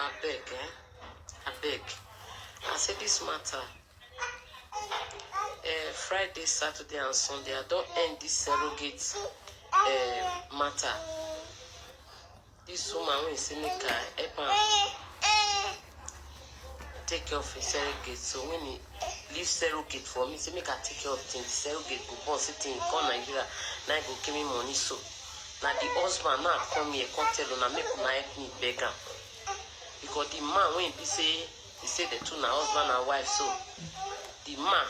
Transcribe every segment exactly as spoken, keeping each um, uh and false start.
Abeg, eh? Abeg. I say this matter, eh, Friday, Saturday and Sunday, I don end this surrogate, eh, matter. This woman wey say make I help am take care of him surrogate, so when he leave surrogate for me, say make I take care of thing, the surrogate go born, say thing come Nigeria, na him go give me money. So na the husband now come here, come tell una make una help me beg am, because the man wey be say, he say the two na husband and wife, so the man,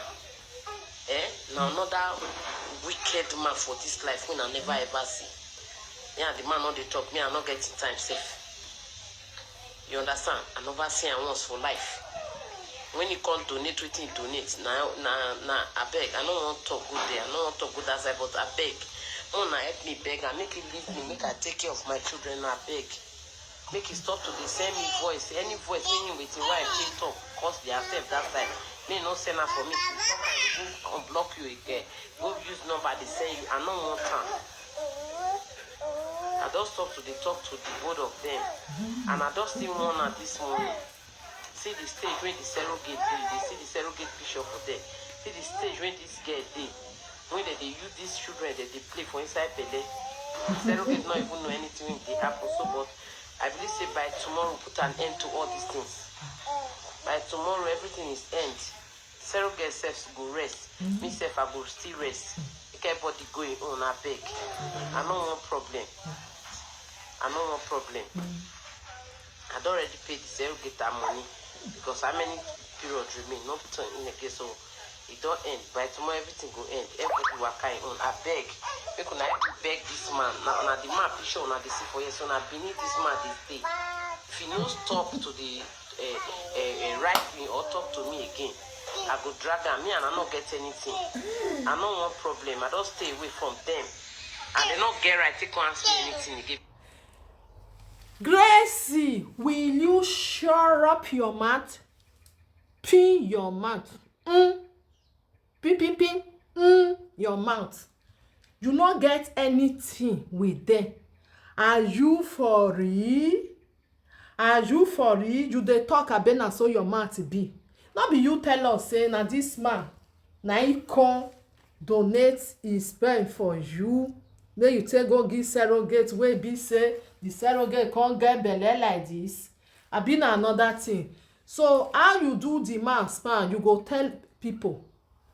eh, na another wicked man for this life wey I never ever see. Me and the man no dey talk, me I no get him time sef. You understand? I never see am once for life. When he come donate wetin he donate, na, na, na, abeg, I no wan talk go there, I no wan talk go that side, but abeg, make una help me beg am, make he leave me, make I take care of my children, abeg. Make he stop to dey send me voice, any voice wey him with him wife take talk, cause their self that side. Make he no send am for me, sometimes he go unblock you again, go use number dey send you, I no want am. I don stop to dey talk to the both of them, and I don still warn am this morning. See the stage wey the surrogate dey, you dey see the surrogate picture for there. See the stage wey this girl dey, wey dem dey use these children, dem dey play for inside belle. The surrogate no even know anything wey dey happen. So, but I believe say by tomorrow, put an end to all these things. By tomorrow, everything is end. Surrogate sef go rest. Me sef, I go still rest. Make everybody go im own, abeg. I no want problem. I no want problem. I don already pay the surrogate her money, because how many period remain? No time again, so e don end. By tomorrow, everything go end. Everybody waka im own. Abeg, make una help me beg this man. Na, na the man picture una dey see for here, so na Benin this man dey stay. If he no stop to dey, eh, eh, eh, write me or talk to me again, I go drag am. Me and I no get anything. I no want problem. I don stay away from them, and they no get right to come ask me anything again. Gracie, will you shut up your mouth? Pin your mouth. Mm. Pin, pin, pin. Mm, your mouth. You no get anything with them. Are you for real? Are you for real? You dey talk, abeg, na so your mouth be. No be you tell us say na this man, na he come donate his sperm for you, make you take go give surrogate, wey be say the surrogate come get belle like this? Abi na another thing? So how you do the man sperm, you go tell people?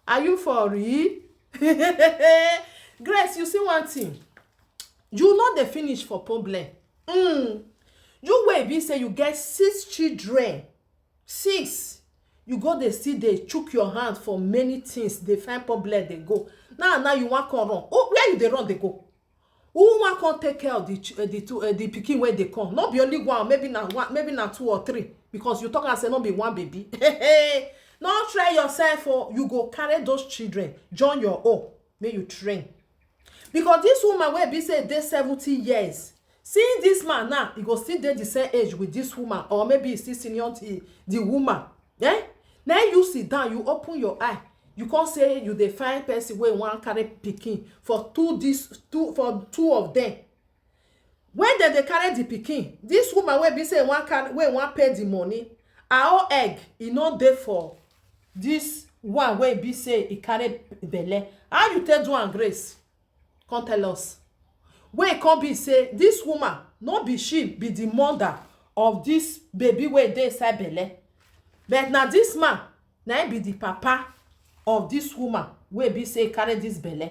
Are you for real? Grace, you see one thing. You no dey finish for problem. Mm. You wey be say you get six children, six, you go dey still dey chook your hand for many things, dey find problem, dey go. Now, now you wan come run. Oh, where you dey run, dey go? Who wan come take care of the ch- uh, the two uh, the pikin wey dey come? No be only one, maybe na one, maybe na two or three, because you talk and say no be one baby. No try yourself, oh, you go carry those children, join your own, make you train. Because this woman wey be say dey seventy years, see this man now, he go still dey the same age with this woman, or maybe he still senior the, the woman. Eh? Now you sit down, you open your eye, you come say you dey find person wey wan carry pikin for two this two for two of them. When dem dey carry the pikin, this woman wey be say wan carry, wey wan pay the money, her own egg, e no dey for this one wey be say e carry belle. How you take do am, Grace? Come tell us. Wey come be say this woman, no be she be the mother of this baby wey dey inside belle, but na this man, na him be the papa of this woman wey be say carry this belle.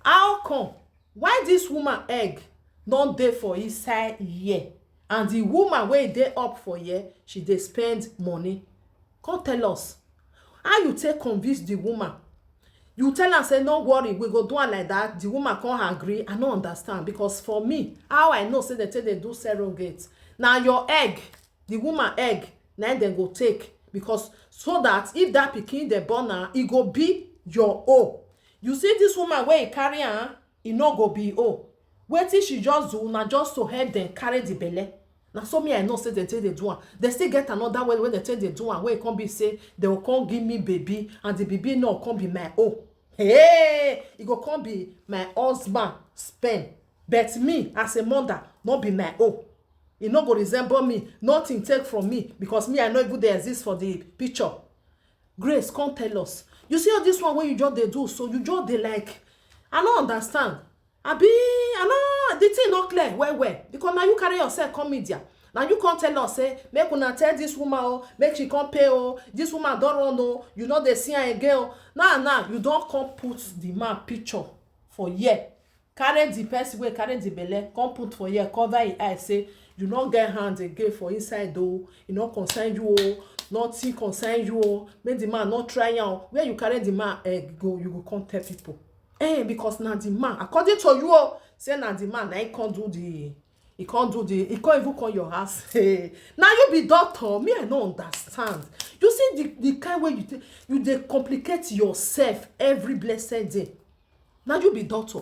How come? Why this woman egg no dey for inside here, and the woman wey dey up for here, she dey spend money? Come tell us. How you take convince the woman? You tell am say no worry, we go do am like that. The woman come agree. I no understand, because for me, how I know say dem take dey do surrogate, na your egg the woman egg, na im dem go take, because so that if that pikin dem born am, e go be your own. You see this woman wey e carry am, e no go be own. Wetin she just do na just to help dem carry the belle. Na so me I know say dem take dey do am. Dem still get another way wey dem take dey do am, wey e come be say dem go come give me baby, and the baby no come be my own. Hey, e go come be my husband sperm, but me as a mother no be my own. E no go resemble me, nothing take from me, because me, I no even dey exist for the picture. Grace, come tell us. You see all this one wey you just dey do, so you just dey like, I no understand. Abi, I no, the thing no clear well well, because na you carry yourself come media. Na you come tell us say make una tell this woman o, make she come pay o. This woman don run o, you no dey see am again o. Now now you don come put the man picture for here, carry the person wey carry the belle come put for here, cover him eye, say you no get hand again for inside o, e no concern you o, nothing concern you o, make the man no try am o. Where you carry the man egg go, you go come tell people. Eh, because na the man, according to you o, say na the man na he come do the, he come do the, he come even come your house. Hey, na you be doctor? Me, I no understand. You see the the kind way you take, you dey complicate yourself every blessed day. Na you be doctor?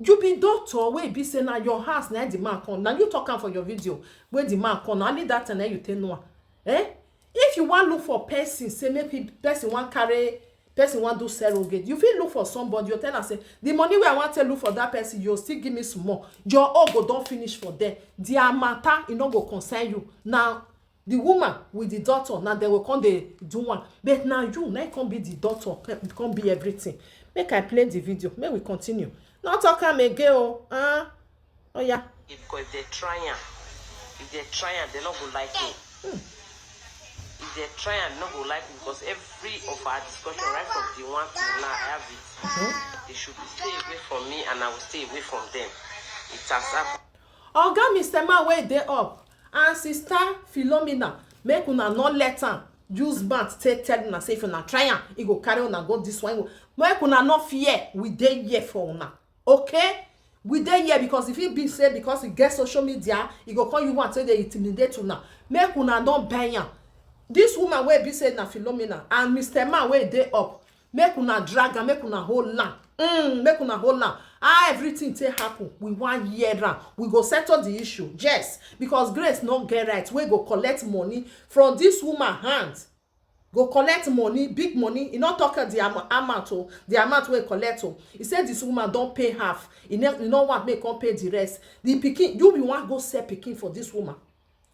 You be doctor wey be say na your house na the man come. Na you talk am for your video wey the man come. Na only that time na you take know am. Eh? If you wan look for person, say make pe- person wan carry, person wan do surrogate, you fit look for somebody. You tell am say the money wey I wan take look for that person, you still give me small. Your own go don finish for there. Their matter, e no go concern you. Na the woman with the doctor, na dem go come dey do am. But na you na come be the doctor, come be everything. Make I play the video, make we continue. No talk am again o. Ah, oh yeah. Because if they try am, if they try am, they no go like me. If they try am, they no go like me, because every of our discussion, right from the one to now, I have it. They should stay away from me, and I will stay away from them. It has happened. Oga Mister Man wey dey up and Sister Philomena, make una no let am use mouth take tell una say if una try am, e go carry una go this one. Make una no fear, we dey here for una. Okay? We dey here because if e be say because e get social media, e go come use am take dey intimidate una. Make una no buy am. This woman wey be say na Philomena and Mister Man wey dey up, make una drag am, make una hold am. Mm, make una hold am. How everything take happen, we wan hear am. We go settle the issue. Yes, because Grace no get right wey go collect money from this woman hand. Go collect money, big money. E no talk the am- amount o, the amount wey e collect o. E say this woman don pay half. E no, e no want make e come pay the rest. The pikin, you be wan go sell pikin for this woman?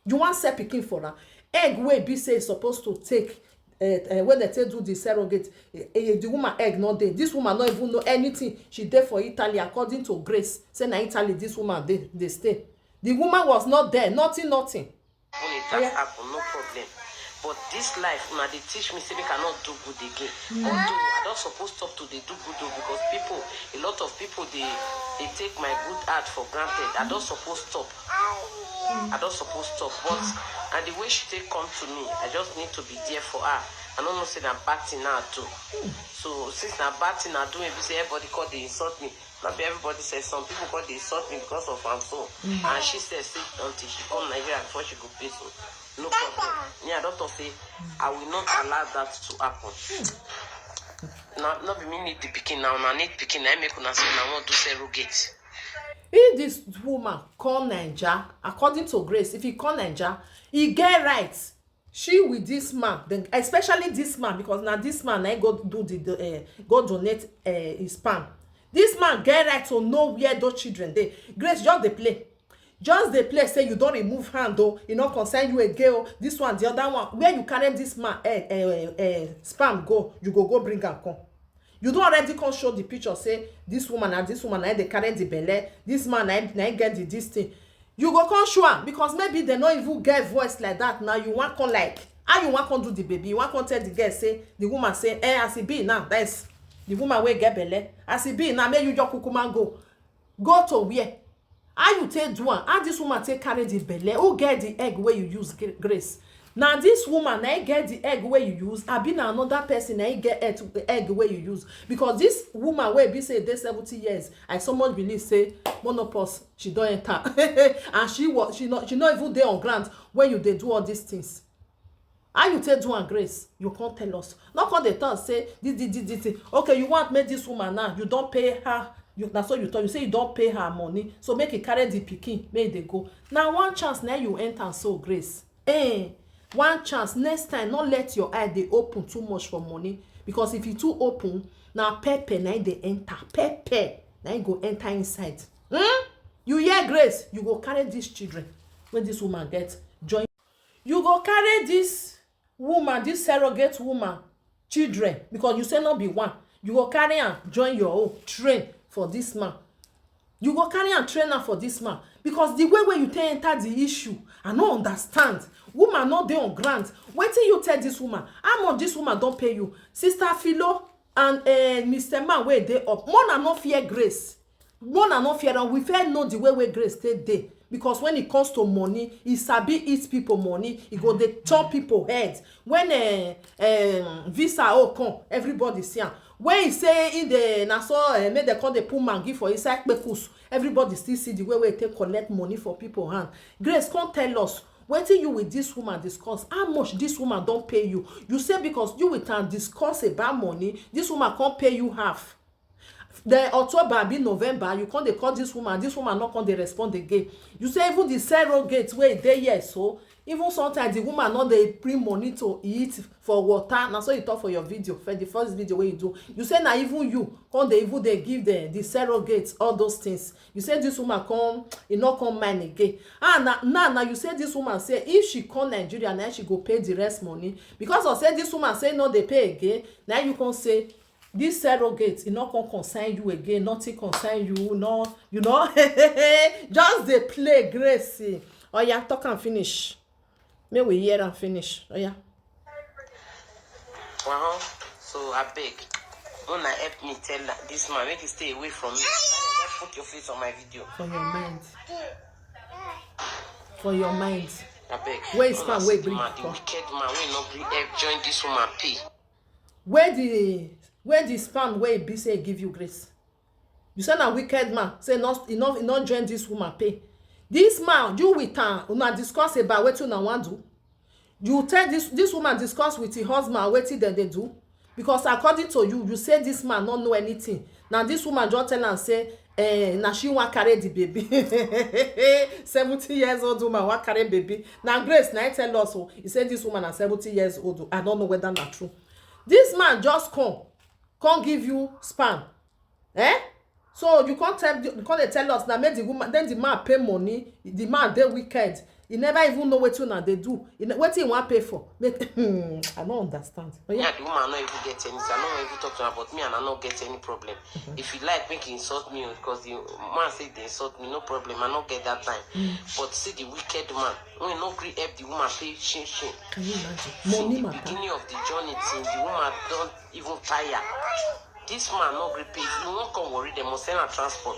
You wan sell pikin for am? Egg wey be say e suppose to take, uh, uh, when they take do the surrogate, uh, uh, the woman egg no dey. This woman no even know anything. She dey for Italy, according to Grace. Say na Italy this woman dey dey stay. The woman was not there, nothing, nothing. When it has happened, no problem. But this life, una dey teach me say make I not do good again. Although I don suppose stop to dey do good o, because people, a lot of people dey dey take my good heart for granted. I don suppose stop. I don suppose stop. But and the way she take come to me, I just need to be there for her. I no know say na bad thing I do. So since na bad thing I do, maybe say everybody come dey insult me. No be everybody say, some people come dey insult me because of am so. And she said say until she come Nigeria before she go pay, so no problem. Me, I don talk say I will not allow that to happen. Na no be me need the pikin now, na need pikin na make una say na wan do surrogate. If this woman come Naija, according to Grace, if he come Naija, he get right. She with this man, then especially this man, because now this man na go do the, the uh, go donate uh, his sperm. This man get right to know where those children dey. Grace, just dey play. Just dey play say you don remove hand o, e no concern you again o. This one, the other one, where you carry this man egg, uh, uh, sperm go, you go go bring am come. You don already come show the picture say this woman na this woman na dey carry the belle, this man na na get the this thing. You go come show am because maybe dem no even get voice like that. Now you wan come like, how you wan come do the baby? You wan come tell the girl say, the woman say, eh, as e be now, that is the woman wey get belle, as e be now, make you just kukuma go. Go to where? How you take do am? How this woman take carry the belle? Who get the egg wey you use, Grace? Na this woman na get the egg wey you use, abi na another person na get egg wey you use? Because this woman wey be say dey seventy years, I so much believe say menopause she don enter. And she was she not she not even dey on ground when you dey do all these things. How you take do am, Grace? You can't tell us. Not come dey talk say this this this this thing. Okay, you want make this woman now, you don pay her. You na so you talk, you say you don pay her money, so make e carry the pikin make e dey go. Na one chance na you enter so, Grace. Eh, one chance. Next time, no let your eye dey open too much for money, because if e too open, na pepper na e dey enter. Pepper na e go enter inside. Hmm? You hear, Grace? You go carry these children. wey this woman get join. You go carry this woman, this surrogate woman children, because you say no be one, you go carry am join your own train for this man. You go carry am train am for this man, because the way wey you take enter the issue, I no understand. Woman no dey on ground. Wetin you tell this woman? How much this woman don pay you? Sister Philo and uh, Mister Man wey dey up, mona no fear Grace. Mona no fear am. We fair know the way wey Grace take dey, because when it comes to money, he sabi eat people money. He go dey chop people head. When uh, um, visa o come, everybody see am. When he say in the na so uh, make dem come dey put Maggi for inside kpekus, everybody still see the way wey he take collect money for people hand. Grace, come tell us, wetin you with this woman discuss? How much this woman don pay you? You say because you with am discuss about money, this woman come pay you half. Then October abi November, you come dey call this woman, this woman no come dey respond again. You say even the surrogate wey dey here so, even sometimes the woman no dey bring money to eat for water. Na so you talk for your video, for the first video wey you do. You say na even you come dey even dey give the the surrogate all those things. You say this woman come, e no come mind again. Ah, na now na you say this woman say if she come Nigeria, na she go pay the rest money. Because of say this woman say no dey pay again, na you come say this surrogate, e no come concern you again, nothing concern you, no, you know. Just dey play, Grace. Oya, talk am finish. Make we hear am finish. Oya. Uh-huh. So I beg, una help me tell that this man make he stay away from me. Just put your face on my video. For your mind. For your mind. I beg. Where is Una man see wey the bring man, the the call? Wicked man wey no gree help join this woman pay. Where the where the sperm wey be say give you, Grace? You say na wicked man. Say no, e no, e no join this woman pay. This man, you with am, una discuss about wetin una wan do. You tell this this woman discuss with her husband wetin dem dey do. Because according to you, you say this man no know anything. Na this woman just tell am say eh, na she wan carry the baby. Seventy years old woman wan carry baby. Na Grace na him tell us o. He say this woman na seventy years old o. I no know whether na true. This man just come, come give you sperm. Eh? So you come tell, you come dey tell us na make the woman, then the man pay money. The man dey wicked. He never even know wetin una dey do. He ne- Wetin he wan pay for? Make I no understand. But Me yeah, and the woman no even get anything. I no wan even talk to her, but me and her no get any problem. If you like, make you insult me, because the man say they insult me, no problem. I no get that time. But see the wicked man, we no gree help the woman pay shin shin. Can you imagine? Since Money the matter. Beginning of the journey till the woman don even tire. This man no gree pay. If you wan come worry them, must send her transport.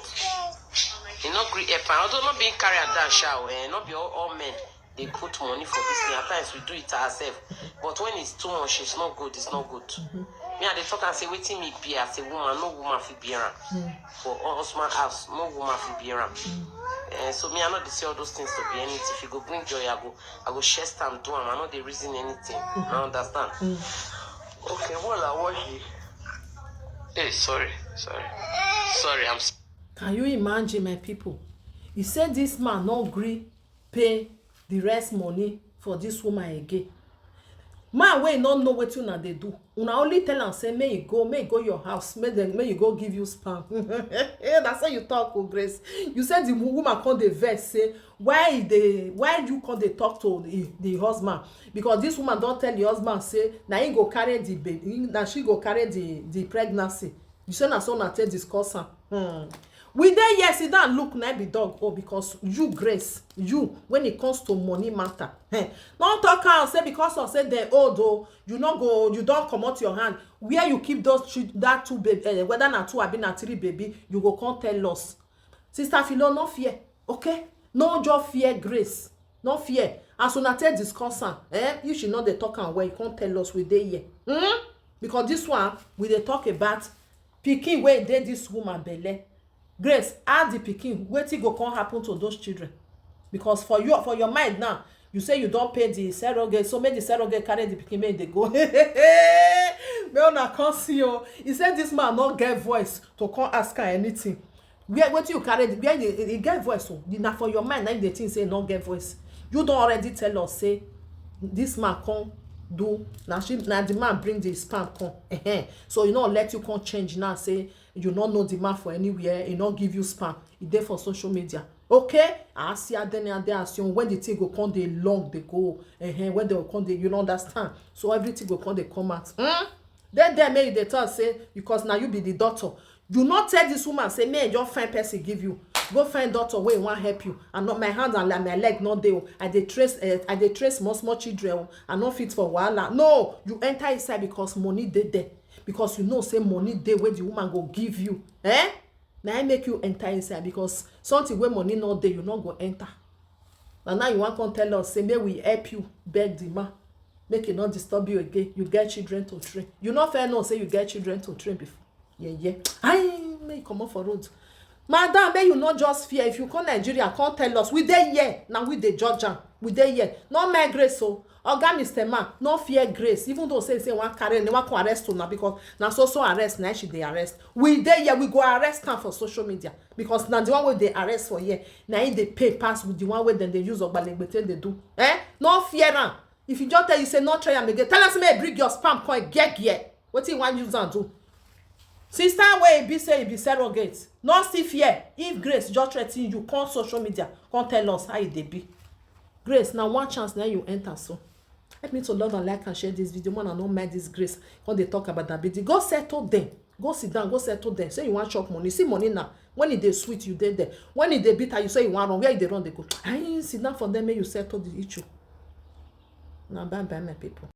He no gree help her. Although no be him carry her down, sha o, eh, no be all, all men dey put money for this thing. At times we do it ourselves. But when it's too much, it's not good. It's not good. Me, I dey talk and say, wetin me be as a woman, no woman fit be around. For husband house, no woman fit be around. Eh, so me, I no dey see all those things to be anything. If you go bring joy, I go, I go share stand do am. I no dey reason anything. I understand. Okay, well, I watch it. Hey, sorry, sorry, sorry. I'm s- Can you imagine, my people? He said this man no gree pay the rest money for this woman again. Man wey no know wetin una dey do, una only tell am say make e go, make e go your house, make dem, make e go give you sperm. Na so you talk o, Grace. You say the woman come dey vex say why e dey, why you come dey talk to the, the husband, because this woman don tell the husband say na him go carry the baby, na she go carry the the pregnancy. You say na so una take discuss am. Hmm. We dey here sit down look na be dog o, because you, Grace, you, when it comes to money matter, eh, no talk am say because of say dem old o, you no go, you don comot your hand. Where you keep those chil- that two baby, eh, whether na two abi na three baby, you go come tell us. Sister Philo, no fear, okay? No just fear Grace. No fear. As una take discuss am, eh? If she no dey talk am well, you come tell us, we dey here. Hmm? Because this one, we dey talk about pikin wey dey this woman belle. Grace, ask the pikin wetin go come happen to those children. Because for your, for your mind now, you say you don pay the surrogate, so make the surrogate carry the pikin, make e dey go. Make una come see o. He say this man no get voice to come ask her anything. Where, wetin you carry, where e, e get voice o? Na for your mind na you dey think say e no get voice. You don already tell us say this man come do, na she, na the man bring the sperm come. Ehen. So e no let you come change now say you no know the man for anywhere, e no give you sperm, e dey for social media. Okay, I see adene ade assume when the thing go come dey long dey go, eh, when they go come dey, you no understand. So everything go come dey come out. Hmm? Then there make you dey talk say because na you be the doctor. You no tell this woman say make e just find person give you. Go find doctor wey wan help you. And not my hand and my leg no dey o. I dey trace, eh, I dey trace small small children o. I no fit for wahala. No, you enter inside because money dey there. Because you know say money dey wey the woman go give you. Eh? Na im make you enter inside because something wey money no dey, you no go enter. Na now you wan come tell us say make we help you beg the man make e no disturb you again. You get children to train. You no fair know say you get children to train before. Yeah, yeah. Ayi, make you comot for road. Madam, make you no just fear. If you come Nigeria, come tell us. We dey here. Na we dey judge am. We dey here. No mind Grace o. Oga Mister Man, no fear Grace. Even though say say wan carry, they wan come arrest una because na so so arrest na she dey arrest. We dey here. We go arrest am for social media because na the one wey dey arrest for here. Na him dey pay pass with the one wey dem dey use ogbalegbe take dey do. Eh? No fear am. If you just tell you say no try am again, tell am say make e bring your sperm come get here. Wetin you wan use am do? Sister wey e be say e be surrogate, no still fear. If Grace just threaten you, come social media, come tell us how e dey be. Grace, na one chance na you enter so. Help me to love and like and share this video. Man, I no mind this Grace. Come dey talk about that video. Go settle them. Go sit down, go settle them. Say you wan chop money. See money now. When e dey sweet, you dey there. When e dey bitter, you say you wan run. Where you dey run, dey go. I sit down for them, make you settle the issue. Now, bye bye, my people.